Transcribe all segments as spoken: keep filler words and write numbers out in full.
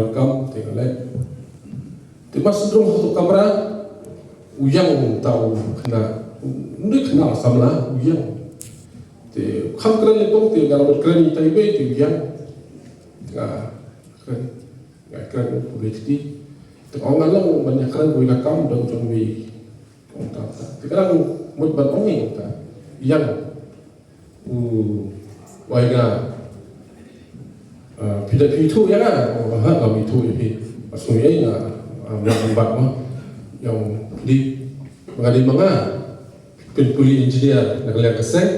donkam te nga leh. Te ba sdang ha tu kamra, u ïeng u ta u khynnah, u dei khynnah samla, u ïeng. Te kham kren le tong te nga la kren ïa tai be te u ïeng. Nga kren, nga kren u be ti. Te ong nga long ban ïa kren u ïa kam dang jong wi. Ong ta ta. Te ka dang mut ban ong ïa ta. Ïeng. U, wai nga. Ah, phi da phi thuh ïa nga. Oh, ha, nga phi thuh ïa phi. Pas ong ïa nga. Ah, ma, ma, ma. Ïa, di, ma nga di ma nga. Pynpule engineer na ka liang ka seng.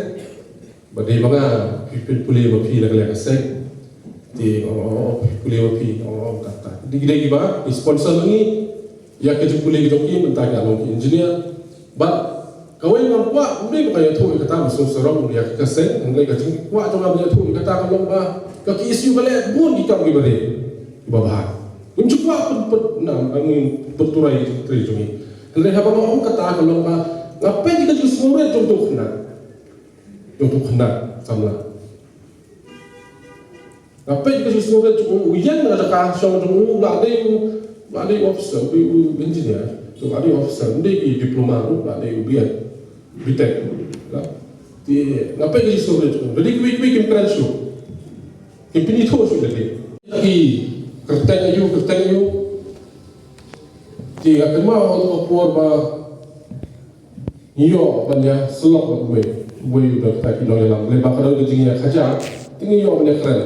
Ba dei ba nga phi pynpule ma phi na ka liang ka seng. Te, oh, oh, oh, pynpule ma phi, oh, oh, ta, ta. Di, di, di ba, di sponsor ma ngi. Ïa ka jingpule ka jong ki, mynta ki long ki engineer. Bad kawei nga kwah, ym dei ba ka ïathuh ïa kata ba sngewsarong ïa ka seng, hynrei ka jingkwah jong nga ba ïathuh ïa kata ka long ba, ka ki issue ka leh bun ki kam ki ba ri, ki ba bha. Ngim ju kwah pyn, pyn, na, ngim pynturai jingtrei jong ngi. Hynrei haba nga ong kata ka long ba, nga peit ïa ka jingsngewrit jong uto u khynnah. Jong uto u khynnah samla. Nga peit ka jingsngewrit jong u, u ïeng na ka jaka shong jong u, u la dei u, u la dei u officer, u dei u engineer, u la dei u officer, u dei ki diploma, u la dei u B Ed, B Tech. Te nga peit ka jingsngewrit jong u, lada kiwei kiwei kim kren shuh. Kim pynithuh shuh lada ki kyrteng aiu, kyrteng aiu. Te nga kynmaw ha ka por ba ngi ïoh ban ïa syllok bad uwei, uwei u da kata ki nongïalam. Lei ba ka dei ka jingïakajia, te ngi ïoh ban ïakren.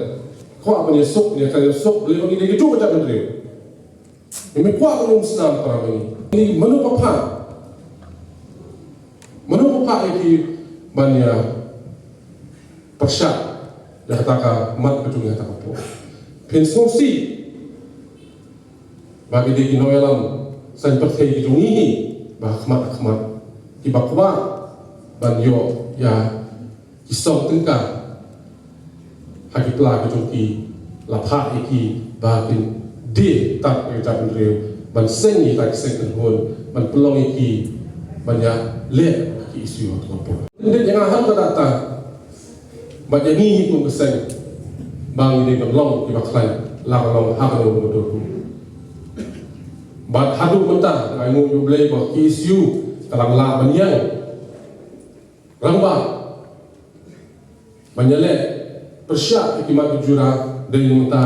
Kwah ban ïasuk, ban ïakren ïasuk, lei ba ngi dei ki jong ka jaitbynriew. Ngi kwah ban ym snam para ma ngi. Ngi mano ba phah. Mano ba phah ïa ki ban ïa pyrshah ïa kata ka mat ka jong ngi ha kata ka por. Phin sngewsih ba ki dei ki nongïalam saiñ pyrthei ki jong ngi hi, ba ha khmat ha khmat kiba kwah ban ïoh ïa ki song tyngka ha ki pla ki jong ki, la phah ïa ki ba kin die tad ïa ka jaitbynriew, ban seng ïa kita ki seng kynhun, ban pynlong ïa ki ban ïaleh ki issue ha kata ka por. Ynda ïa nga ha kata ta, bad ïa ngi hi kum ka seng, ba ngi dei ban long kiba khlaiñ. La ka long ha kano kano ka rukom. Bad haduh mynta nga ainguh ïa U Blei ba ka KSU ka dang lah ban ïeng rangbah ban ïaleh pyrshah ïa ki mat ki jura. Dei na mynta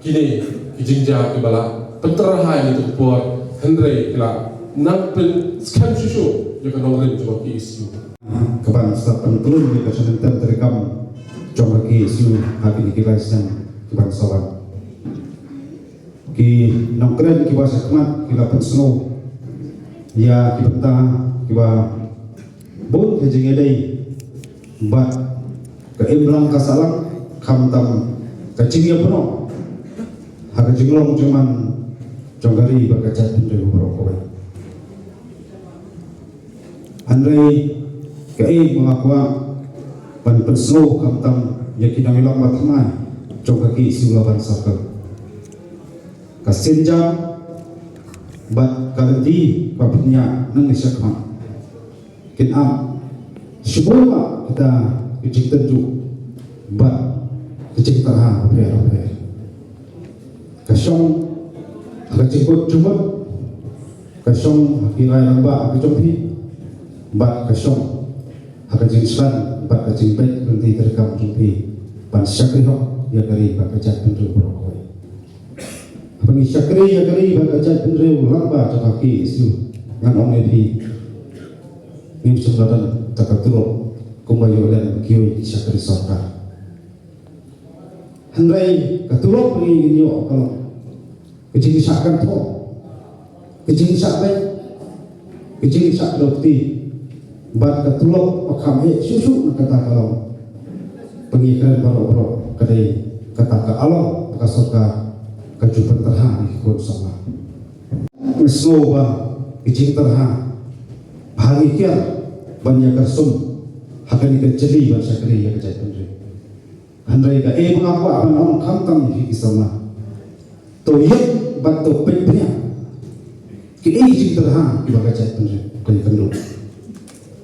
kine ki jingjia kiba la pyntrei ha kine ki por, hynrei ki la nang pynskhem shuh shuh ïa ka nongrim jong ka KSU. Ka ban sa pyntlun ïa ka shyntur treikam jong ka KSU ha kine ki lai snem ki ban sa wan. Ki nongkren kiba sha khmat ki la pynsngew ïa ki bynta kiba bun ka jingïadei bad ka imlang ka sahlang, khamtam ka jingïapynnoh ha ka jinglong jingman jong ka ri bad ka jaitbynriew baroh kawei. Hynrei kaei ba nga kwah ban pynsngew khamtam ïa ki nongïalam ba thymmai jong ka KSU Laban Circle, ka sienjam bad ka lynti kaba pynïaid nangne shakhmat kin ap shibun bha kita ki jingtynjuh bad ki jingtyrha bapher bapher. Ka shong ha ka jingkut jingmut, ka shong ha ki rai rangbah ka jong phi, bad ka shong ha ka jingshlan bad ka jingbeit lynti treikam jong phi ban shakri hok ïa ka ri bad ka jaitbynriew baroh kawei. Haba ngi shakri ïa ka ri bad ka jaitbynriew lyngba jong ka KSU, ngan ong ïa phi, ngim shym la don tang ka tulop kumba ïoh lem kiwei ki shakri sorkar. Hynrei ka tulop ba ngi ngin ïoh ka long ka jingshah kynthoh, ka jingshah beit, ka jingshah kdew kti, bad ka tulop ba kham heh shuh shuh na kata ka long ba ngi kren baroh baroh ka dei kata ka along ba ka sorkar ka ju pyntyrha ïa ki khun samla. Nga sngew ba ka jingtyrha ba ha ngi kiar ban ïa kyrsum ha kane ka jylli ban shakri ïa ka jaitbynriew. Hynrei kaei ba nga kwah ban ong khamtam ïa phi ki samla, to ïeng bad to peit pynïaid kiei ki jingtyrha kiba ka jaitbynriew ka ïakynduh.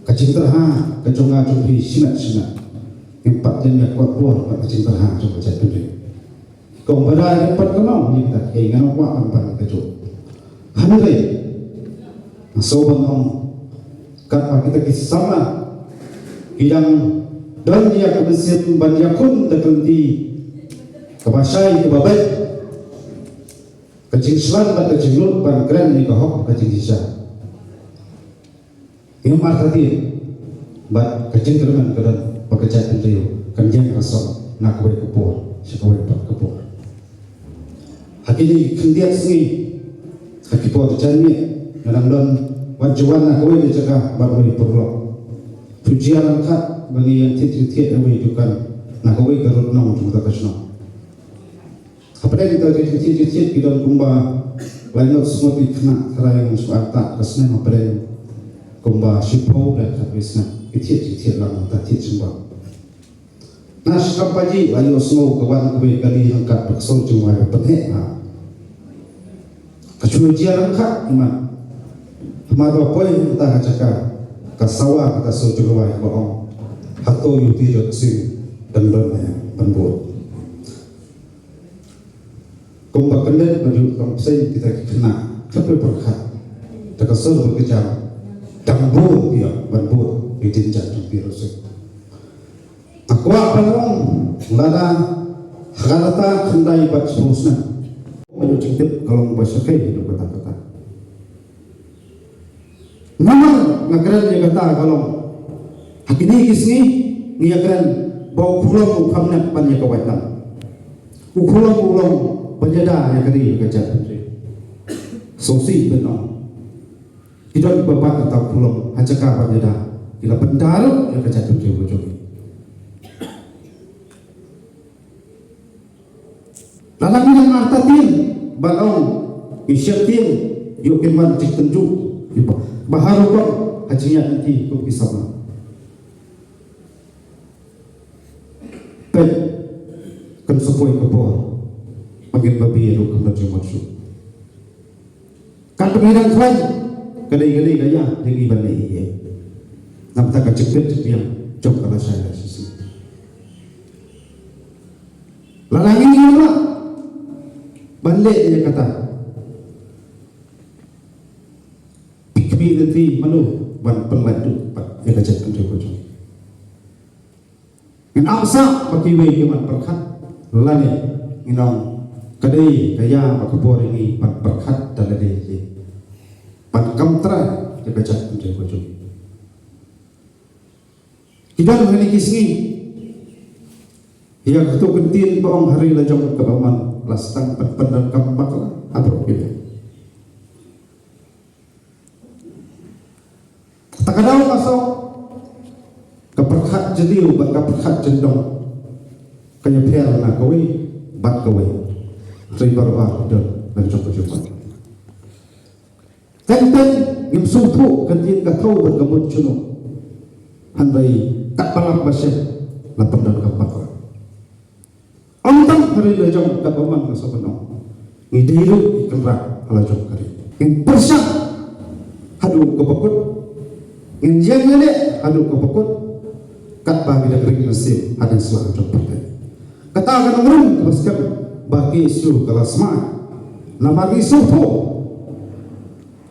Ka jingtyrha ka jong nga jong phi shimet shimet. Ngim pat ïeng ïa ka bor bad ka jingtyrha jong ka jaitbynriew. Kong ba dei pat ka nong ïa kita kiei, ngan ym kwah ban ban kajuh. Hynrei nga sngew ban ong, katba kita ki samla ki dang don ïa ka mynsiem ban ïakhun da ka lynti kaba shai kaba beit, ka jingshlan bad ka jinglut ban kren ïa ka hok ka jingshisha. Ngim artatien bad ka jingkyrmen ka don ba ka jaitbynriew kan ïeng ka song na kawei ka por sha kawei pat ka por. Ha kine ki khyndiat sngi, ha ki por janmiet, nga dang don wat ju wan na kawei ka jaka bad uwei u paralok. Shu jia ryngkat ba ngi ïeng thied jingthied ha uwei u dukan na kawei ka rud nong jong kata ka shnong. Hapdeng kita ki jingthied jingthied ki don kumba laingut sngut ki khynnah tharai ngan shu artatien ka snem, hapdeng kumba shiphew lane khatwei snem ki thied jingthied lang, ta thied sngewbha. Na shi kam paji la ïohsngew ka wan kawei ka kali ryngkat bad ka sur jingrwai ba pynheh bha. Ka shu jia ryngkat imat. Haba poi mynta ha jaka ka sawa kata sur jingrwai ba ong, hato ïa uti u dok sing dang don ne ban bud. Kumba kyndit ba ju tang bseiñ kita ki khynnah khatwei pyrkhat da ka sur ba kjam, dang bud ïa ban bud ïa ka jingjia jong phi ruh seh. Nga kwah ban ong lada ha ka rta khyndai bad shiphew snem, ba ju jingtip ka long ba shakei haduh katta katta. Namar nga kren ïa kata ka long, ha kine ki sngi ngi ïa kren ba u Khulom u kham nep ban ïa ka waitlam. U Khulom u long ban ïada ïa ka ri ka jaitbynriew. Sngewsih ban ong, ki don kiba bat na uta u Khulom ha jaka ban ïada, ki la pynda ruh ïa ka jaitbynriew ka jong ngi. Lada ngi dang artatien ban ong ngi sheptieng, ïoh kin wan jingtynjuh kiba, ba harum bha ha jingïaid lynti kum ki samla. Peit, kan sa poi ka por ba ngin babe ruh kam don jingmut shuh. Katba ngi dang khwai, ka dei ka dei ka ïa jong ngi ban leh ïa. Namar ka jingpeit jingbiang jong ka lashai lashisngi. Lada ngi ïa, Ban leh ïa kata, phi khmih lynti mano ban pynlait duh pat ïa ka jaitbynriew ka jong. Ngin ap sah ba kiwei ki ban pyrkhat lane ngin ong ka dei ka ïa ba ka bor ïa ngi ban pyrkhat da lade lade ban kam trai ïa ka jaitbynriew ka jong. Ki don ha kine ki sngi ïa ka ktien ba ong ha ri la jong kaba mon la sdang ban pyndonkam bakla ha baroh ki liang. Ta ka daw ka song ka pyrkhat jylliew bad ka pyrkhat jyndong ka ïapher na kawei bad kawei. Hynrei baroh ar ki don la jong ka jong. Teng teng ngim sngewthuh ka ktien ka thaw bad ka mut shano. Hynrei katba lap ba shem la pyndonkam bakla. Ym tang ha ri la jong katba mon nga sngewbha ban ong. Ngi dei ruh ki kynrad ha la jong ka ri. Ngin pyrshang haduh kaba kut. Ngin ïeng ïaleh haduh kaba kut. Katba ngi dang ring mynsiem hadien sla jong pyrthei. Kata ka nongrim kaba skhem ba K S U ka la smai. Namar ngi sngewthuh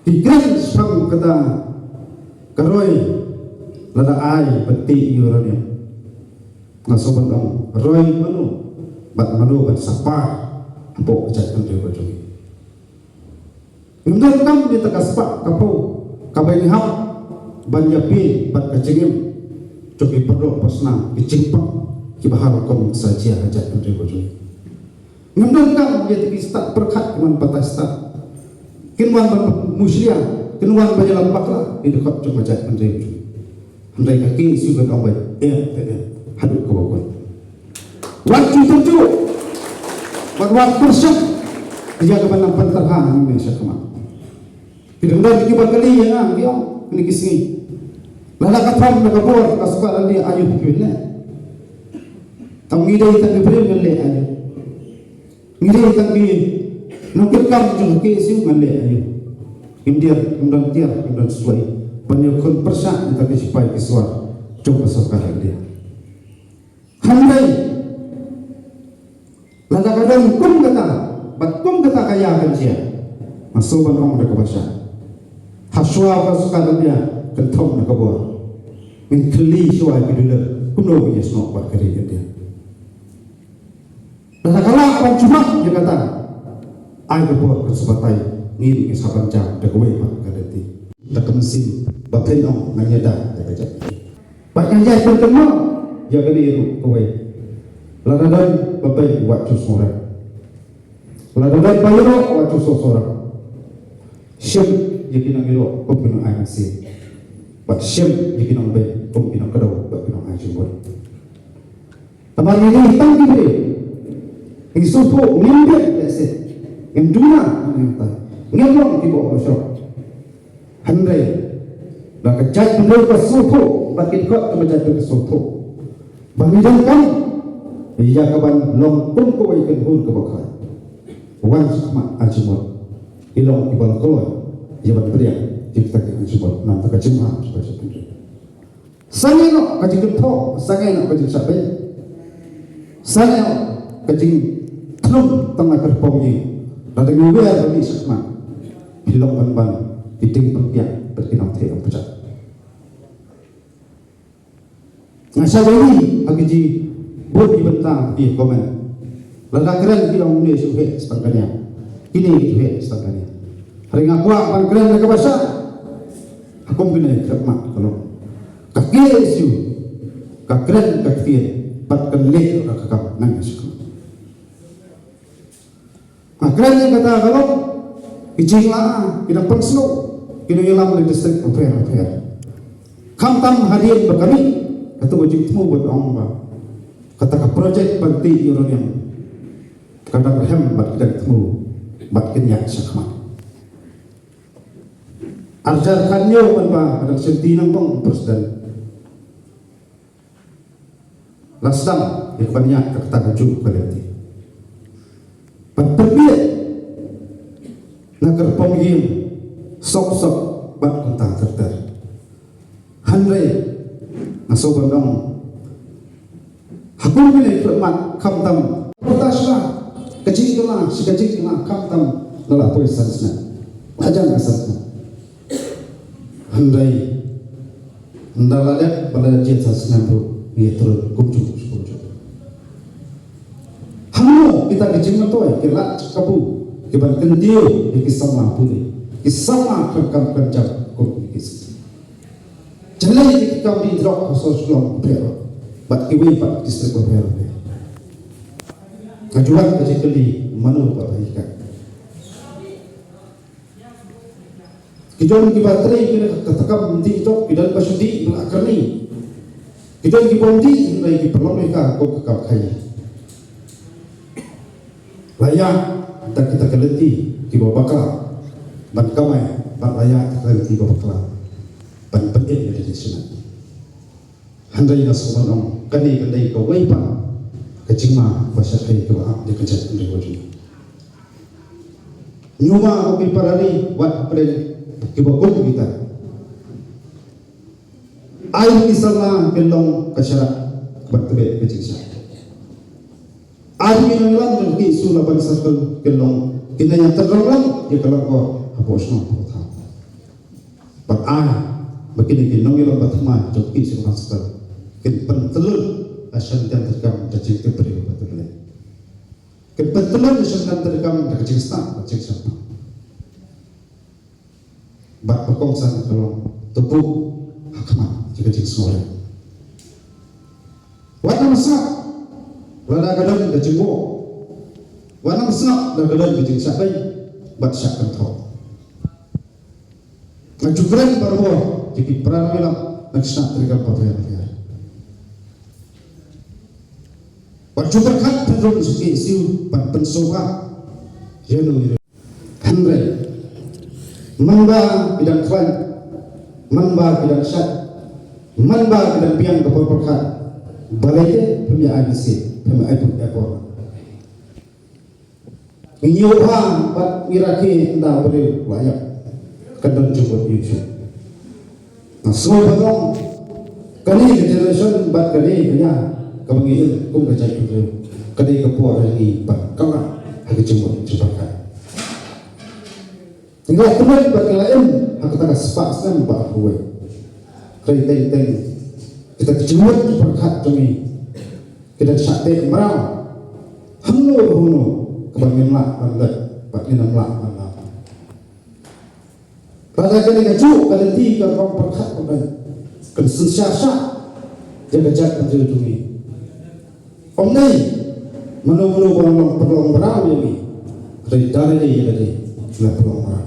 Ki kren shaphang kata ka roi lada ai ban tih ïa u uranium. Nga sngewbha ban ong roi mano bad mano ban sa par hapoh ka jaitbynriew ka jong ngi. Ngim donkam ïa kata ka spah ka phew kaba ngi hap ban ïapeit bad ka jingim jong ki paralok parasnam, ki jingpang kiba har rukom sa jia ha ka jaitbynriew ka jong ngi. Ngim donkam ïa kito ki stad pyrkhat kin wan batai stad. Kin wan ban mushlia, kin wan ban ïalam bakla ïa ki dkhot jong ka jaitbynriew. Hynrei ka K S U kan ong ba em te em haduh kaba kut. Wat ju tyrjuh, wat wat pyrshah ïa ka ban nang pynterha nangne shakhmat. Ki dang don kiba kylli ïa nga, ki ong kine ki sngi, lada ka thom na ka bor ka suka lade aïu phi leh? Tang ngi dei tang ki briew ngan leh aïu? Ngi dei tang ki nongkitkam jong ka K S U ngan leh aïu? Ngim dier, ngim don tiar, ngim don suwai ban ïakhun pyrshah ïa kita ki sipai ki sua jong ka sorkar India. Hynrei lada ka don kum kata bad kum kata ka ïa kan jia, nga sngewbha ban ong da kaba shai, ha shuwa ka sorkar India kan thom na ka bor, ngin kylli shuwa ïa ki dular kumno ngin ïasnoh bad ka ri India. Lada ka lah ban sumar ïa kata, ai ka bor kan sa batai, ngin ngin sa ban jam da kawei pat ka lynti. Da ka mynsiem ba phin ong ngan ïada da ka jait. Bad ngan ïai pynkynmaw ïa kane ruh kawei. Lada don ba beiñ wat ju sngewrem. Lada don ba ïaroh wat ju sngewrem. Shem ïa ki nongïaroh kum ki nongai mynsiem. Bad shem ïa ki nongbeiñ kum ki nongkdew bad ki nongai jingmut. Namar ngi dei tang ki briew. Ngi sngewthuh ngim biang lehse. Ngim duna ngim tai. Ngim long kiba ong shok. Hynrei ba ka jaitbynriew ka sngewthuh, ba ki dkhot ka jaitbynriew ka sngewthuh ba ngi donkam ïa ka ban long kum kawei ka kynhun kaba khraw. Wan shakhmat ha jingmut. Ki long kiba la kloi ïa ban pdiang ïa kita ki jingmut na ka bynta ka jingma jong ka jaitbynriew. Sangeh noh ka jingkynthoh, sangeh noh ka jingshah beiñ, sangeh noh ka jingthnum tang na ka kyrpong ïing. Lada ngi wer ba ngi shakhmat, phi long ban ban ki dieng pynbiang bad ki nongtheh nongpynjah. Nga shah ïohi ha ki jingbun ki bynta ki comment. Lada kren ki ong une shu heh sa tang ka niam, kine ki shu heh sa tang ka niam. Hynrei nga kwah ban kren da kaba shai. Ha kum kine ki khmat ka long, ka K S U ka kren ka ktien bad ka leh ka kam nang ka shakmat. Nga kren ïa kata ka long ki jingla ki nang pynsngew ki nongïalam na district bapher bapher. Khamtam hadien ba ka mih kata ka jingthmu ban ong ba kata ka project ban tih uranium ka dang rhem bad ka dang thmu bad ka ñiah shakhmat. Arjar khan ñiew ban ba ka dang senti nang bong president. La sdang ïa ka ban ïaid ka kata ka juh ka lynti. Ban pynbieit na ka kyrpong ïing, sok sok bad kumta ter ter. Hynrei nga sngewbha ban ong ha kum kine ki khmat khamtam pyrta shuwa ka Jingkylla, shi ka jingkylla, khamtam la la poi san snem. La jan ka san snem. Hynrei ynda la dep ba la jied san snem ruh ngi ïatrud kumjuh kumjuh. Hangno kita ki jingmyntoi ki lad kabu ki ban kyntiew ïa ki samla pule, ki samla kam kam kam jam kum ki siti. Jyllei ki kam dih drok ha Sor Shillong bapher bad kiwei pat ki district bapher bapher. Nga ju wan ka jingkylli mano ba ba ïa ka. Ki don kiba trei kine ka takam dih drok, ki don ba shu dih ba la kyrni. Ki don ki bym dih hynrei ki pynlong ïa ka kum ka kam khaïi. La ïaid da kita ki lynti kiba bakla ban kamai bad la ïaid da ki lynti kiba bakla ban pynim ïa ka jingshna. Hynrei nga sngewbha ban ong kane ka dei kawei pat ka jingma ba shyrkhei kaba ap ïa ka jaitbynriew jong ngi. Ngi ma ko ki para ri wat hapdeng kiba kum kita. Ai ki samla kin long ka sharak ban tbit ka jingshai. Ai ki nongïalam jong ki Sula Ban Circle kin long kin ïa tyrong long ïa ka long ko hapoh shnong hapoh thaw. Bad ai ba kine ki nongïalam ba thymmai jong ki Sula Ban Circle kin pyntyllun ha shan jan treikam da jingtip briew ba tip lei. Kin pyntyllun ha shan jan treikam da ka jingstad da ka jingshemphang. Bad ba kongsan ka long to buh ha khmat ïa ka jingsngewrit. Wat nym sngap lada ka don ka jingwoh. Wat nym sngap lada ka don ka jingshah beiñ bad shah kynthoh. Nga ju kren barabor ïa ki para nongïalam na ki shnat treikam bapher bapher. Wat ju pyrkhat pynrung sha ki issue ban pynsngewbha ïano ïano. Hynrei man ba ki dang khlaiñ, man ba ki dang shait, man ba ki dang biang ka por pyrkhat, balei te phim ïa ai bisi, phim ïa ai put ai por. Ngi ñiew bha bad ngi rakhe ynda u briew la ïap kan don jingmut ïa u shuh. Nga sngew ba long kane ka generation bad kane ka ïa kaba ngi im kum ka jaitbynriew ka dei ka por ha ngi ban kylla ha ka jingmut jingpyrkhat. Ngi la kmen bad ngi la im ha kata ka spah snem ba hynriew. Hynrei teng teng kita ki jingmut jingpyrkhat jong ngi ki dang shah teh mraw. Hangno hangno kaba ngim lah ban leit bad ngim lah ban lap. Lada kane kajuh ka lynti ka rukom pyrkhat ka ban kan synshar shah ïa ka jaitbynriew jong ngi. Ym dei mano mano ba long pynlong mraw ïa ngi. Hynrei da lade ïa lade la pynlong mraw.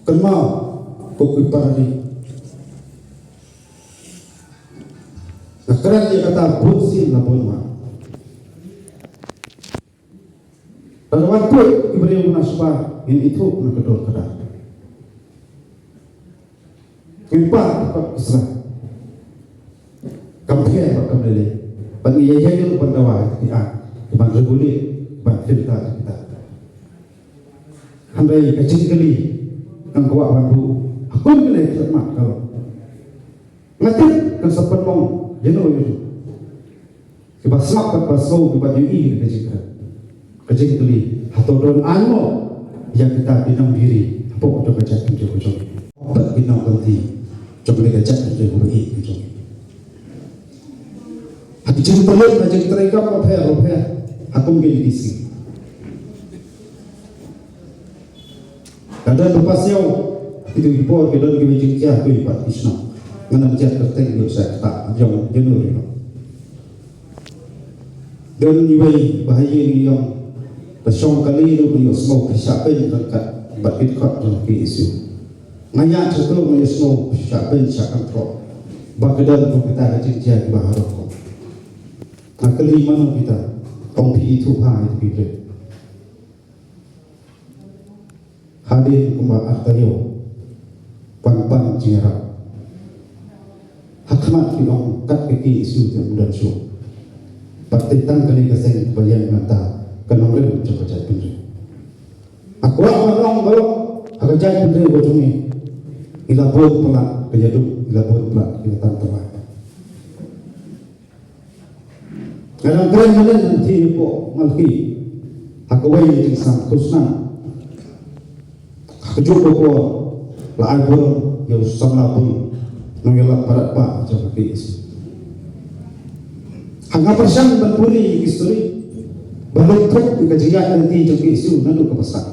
Kynmaw ko ki para ri. Nga kren ïa kata bun sien la bun wah. Lada wan tuid ki briew na spa ngin ithuh na ka dur ka dar. Ngin pah ki kot ki sla. Kam pher bad kam lele. Bad ngi ïa ïa ïa ban dawa ki ah ki ban regulate ban filter kita. Hynrei ka jingkylli ngan kwah ban buh ha kum kane ka khmat ka long. Nga tip kan sa pynlong ïano ïano. Kiba sngap bad ba sngew kiba ïohi ïa ka jingkren. Ka jingkylli hato don aiñ mo ïa kita ki nongdie ri hapoh jong ka jaitbynriew ka jong ngi. Bad ki nongkynti jong kane ka jaitbynriew kaba ïeit ka jong ngi. Ha ki jingpynlong ha jingtrei kam bapher bapher ha kum kine ki sngi. Ka don ba pasiaw kito ki por ki don kiba jingkhia kiba pat ki shnong. Ngan ym jia kyrteng ïoh sa kata jong jong ïoh. Don iwei ba ha ïing ïong ba shong kali ruh ïoh sngew phi shah beiñ ryngkat bad ki dkhot jong ki issue. Nga ïa chato nga ïoh sngew phi shah beiñ shah kynthoh ba ka don ba kita ka jingkhia kiba ha rukom. Nga kylli mano kita ong phi ithuh ha ïa phi bret. Hadien kumba ar taïew ban pan jingïarap. Ha khmat ki ong kat ka ki issue te ym don shuh. Pat te tang kane ka seng ba ïeng mynta ka nongrim jong ka jaitbynriew. Nga kwah ban ong baroh ha ka jaitbynriew ba jong ngi. Ngi la bun palat ka ïaduk, ngi la bun palat ka ïatantawai. Nga dang kren mynne na ka bynta u Malki ha kawei ka jingsam khusnam. Ha kajuh ka por la ai burom ïa u samla bun nongïalam palat ba jong ka KSU. Ha nga pyrshang ban pule ïa ki story ba lum thok ïa ka jingïaid lynti jong ka KSU naduh kaba sah.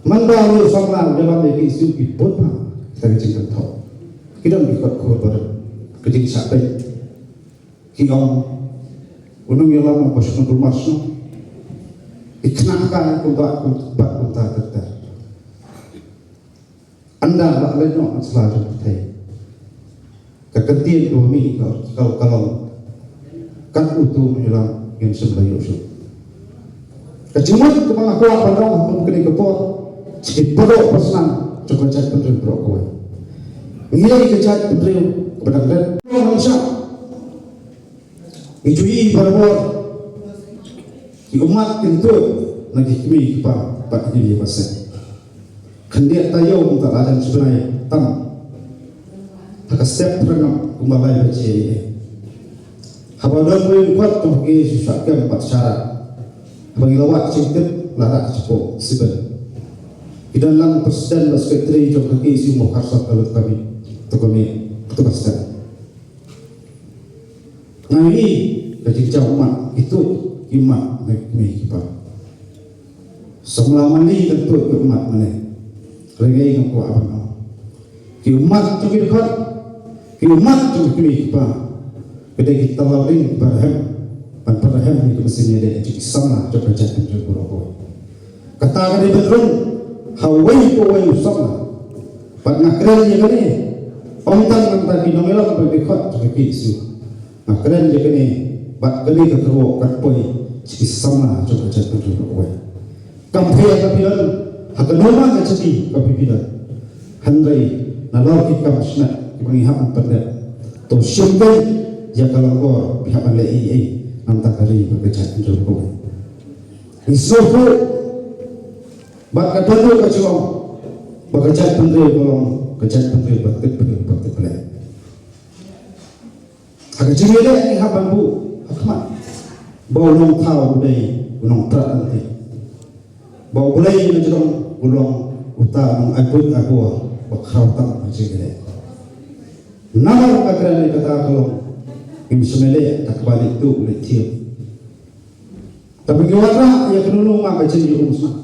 Mynba u samla u ïalam ïa ka KSU ki bun bha kita ki jingkynthoh. Ki don ki kot khubor baroh, ka jingshah peit. Ki ong u nongïalam ba shnong kulmar shnong. Ki khynnah ka kumta kumta kumta ter ter. Ynda la leit noh na sla jong pyrthei, ka kyntien kaba mih ka ka ka long, kat uto u nongïalam ngim shym la ïoh shuh. Ka jingmut kaba nga kwah ban ong ha kum kane ka por, sha ki baroh ba sdang jong ka jaitbynriew baroh kawei. Ngi ka jaitbynriew kaba dang rit. Ngi ju ïohi barabor ki ummat kin tuid na ki kmie ki kpa bad ki kmie ki kpa seh. Khyndiat taïew kumta la jan shu bnai tam ha ka step phra ngam kumba lai baje ïa. Haba don ba ïoh khot to ki shu shah kem bad shara. Haba ngi la wad jingtip la rak shapoh sibel. Ki don lang president bad secretary jong ka KSU Mawkhar South ka lut kami to kami to ka step. Nga ïohi ka jingjaw ummat, ki tuid ki ummat na ki kmie ki kpa. Samla mane ka tuid ki ummat mane. Hynrei nga kwah ban ong, ki ummat jong ki dkhot, ki ummat jong ki kmie ki kpa, ka dei ki tyrwa ring ba rhem ban pynrhem ïa ka mynsiem ïaleh jong ki samla jong ka jaitbynriew baroh kawei. Kata ka dei ban rung ha uwei pa uwei u samla. Bad nga kren ïa kane ym tang na ka bynta ki nongïalam bad ki dkhot jong ka KSU. Nga kren ïa kane bad kane ka kyrwoh ka poi sha ki samla jong ka jaitbynriew baroh kawei. Kam pher ka phi don ha kano ma ka jati ka phi phi don. Hynrei nalor ki kam shimet kiba ngi hap ban pyndep, to shim beit ïa ka longkor phi hap ban leh ei ei na ka bynta ka ri bad ka jaitbynriew baroh kawei. Ngi sngewthuh ba ka don ruh ka jingong ba ka jaitbynriew ka long ka jaitbynriew ba tip briew ba tip blei. Ha ka jingïaleh ngi hap ban buh ha khmat ba u nongthaw u dei u nongtrei lynti, ba U Blei na jrong u long uta u nongaibud aibor ba khraw tam ha ka jingïaleh. Namar ka kren ïa kata ka long ngim shym ïaleh da kaba leit tuh leit thied. Tangba ngi wanrah ïa kano kano ka jingïasyllok.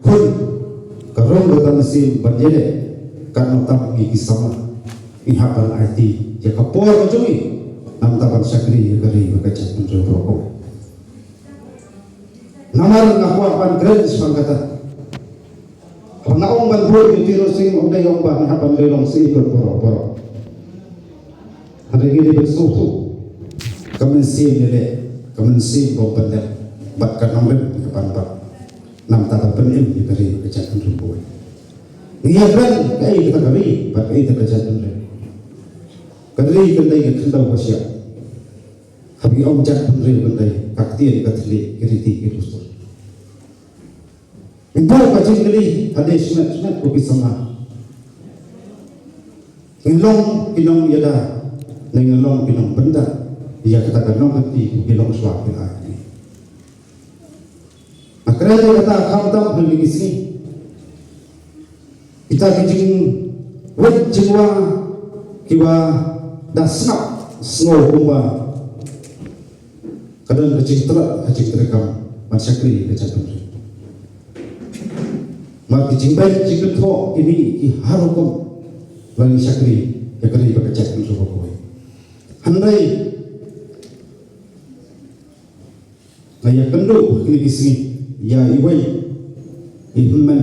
Khun ka rong kata mynsiem ban ïaleh, katno tam ngi ki samla ngi hap ban aiti ïa ka por ka jong ngi na ka bynta ban shakri ïa ka ri bad ka jaitbynriew baroh kawei. Namar nga kwah ban kren shaphang kata. Haba nga ong ban buh ïa u Tirot Sing, ym dei ong ba ngi hap ban leh long sha ki kot baroh baroh. Hynrei ngi dei ban sngewthuh ka mynsiem ïaleh, ka mynsiem ba u pyndep bad ka nongrim ka ban bad na ka bynta ban pynim ïa ka ri bad ka jaitbynriew kawei. Ngi ïakren kaei kata ka ri bad kaei kata ka jaitbynriew. Ka ri kan dei ka khyndew ka shyiap. Haba ngi ong jaitbynriew kan dei ka ktien ka thylliej, ki riti ki dustur. Ngin buh ka jingkylli hadien shnat shnat ko ki samla. Ngin long ki nongïada ne ngin long ki nongbynta ïa kata ka nongkynti ko ki longshuwa ki la ai. Nga kren ïa kata khamtam ha kine ki sngi. Kita ki jingwit jingwa kiba da sngap sngew kumba ka don ka jingtlot ka jingtreikam ban shakri ka jaitbynriew. Mar ki jingbeit jingkynthoh kine ki har hukum lane shakri ïa ka ri bad ka jaitbynriew baroh kawei. Hynrei nga ïakynduh ha kine ki sngi ïa iwei i hynmen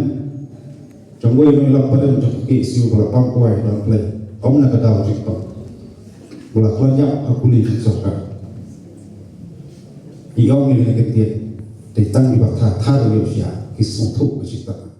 jong uwei u nongïalam barim jong ka KSU ba la pang kwai ban play ym na ka daw jingpang. Ba la khlaiñ ïap ha kuli jong sorkar. I ong ïa kane ka ktien, dei tang kiba thar thar ïoh sha ki sngewthuh ka jingthoh.